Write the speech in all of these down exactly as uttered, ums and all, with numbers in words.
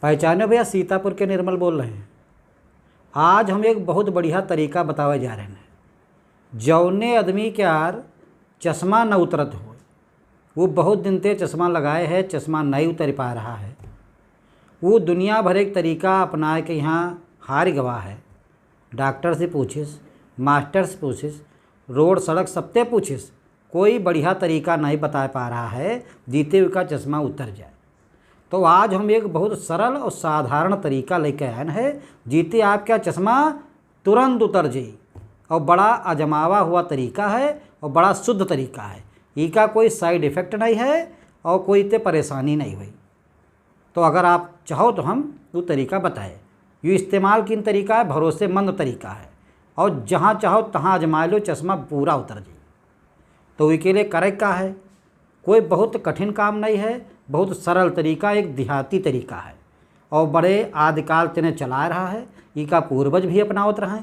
पहचाने भैया, सीतापुर के निर्मल बोल रहे हैं। आज हम एक बहुत बढ़िया तरीका बतावे जा रहे हैं। जौने आदमी के यार चश्मा न उतरत हो, वो बहुत दिन ते चश्मा लगाए है, चश्मा नहीं उतर पा रहा है, वो दुनिया भर एक तरीका अपनाए के यहाँ हार गवा है। डॉक्टर से पूछिस, मास्टर से पूछिस, रोड सड़क सबते पूछिस, कोई बढ़िया तरीका नहीं बता पा रहा है जीते उका चश्मा उतर जाए। तो आज हम एक बहुत सरल और साधारण तरीका लेके आए हैं, जीते आपका चश्मा तुरंत उतर जाई। और बड़ा आजमावा हुआ तरीका है और बड़ा शुद्ध तरीका है। इका कोई साइड इफेक्ट नहीं है और कोई ते परेशानी नहीं हुई। तो अगर आप चाहो तो हम वो तरीका बताए। ये इस्तेमाल किन तरीका है, भरोसेमंद तरीका है और जहाँ चाहो तहाँ आजमा लो, चश्मा पूरा उतर जाए। तो इसके लिए करे का है, कोई बहुत कठिन काम नहीं है, बहुत सरल तरीका, एक देहाती तरीका है और बड़े आदिकाल तेने चला रहा है, इका पूर्वज भी अपनावत रहे,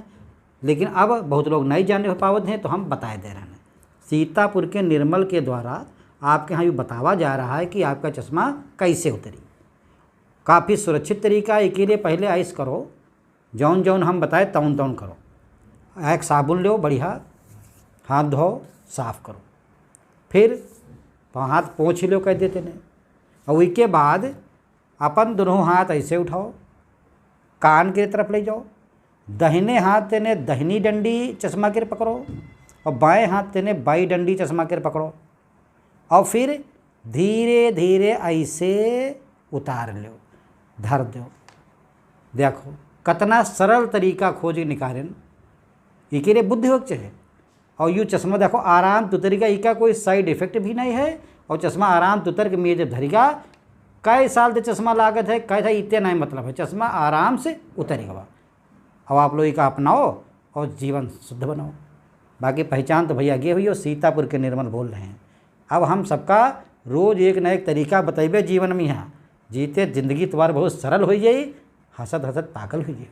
लेकिन अब बहुत लोग नहीं जाने पावत हैं, तो हम बताए दे रहे हैं। सीतापुर के निर्मल के द्वारा आपके यहाँ ये बतावा जा रहा है कि आपका चश्मा कैसे उतरी। काफ़ी सुरक्षित तरीका है। इके लिए पहले ऐस करो, जौन जौन हम बताए तौन तौन करो। एक साबुन लो बढ़िया, हाथ धो, साफ करो, फिर हाथ पोंछ लो कह देते ने। और इसके बाद अपन दोनों हाथ ऐसे उठाओ, कान के तरफ ले जाओ, दाहिने हाथ तेने दाहिनी डंडी चश्मा के पकड़ो और बाएं हाथ तेने बाई डंडी चश्मा के पकड़ो और फिर धीरे धीरे ऐसे उतार लो, धर दो। देखो, कितना सरल तरीका खोज निकालेन। इके लिए बुद्धि होके चाहे। और यू चश्मा देखो, आराम तुतरिका, इका कोई साइड इफेक्ट भी नहीं है। और चश्मा आराम तुतर के मेज धरिका। कई साल से चश्मा लागत है, कैसा इतने नहीं मतलब है, चश्मा आराम से उतरिका बा। अब आप लोग इका अपनाओ और जीवन शुद्ध बनाओ। बाकी पहचान तो भैया गे हुई हो, सीतापुर के निर्मल बोल रहे हैं। अब हम सबका रोज एक न एक तरीका बतैबे जीवन में, यहाँ जीते जिंदगी तुम्हार बहुत सरल हो जाई, हंसत हंसत पागल हो जाई।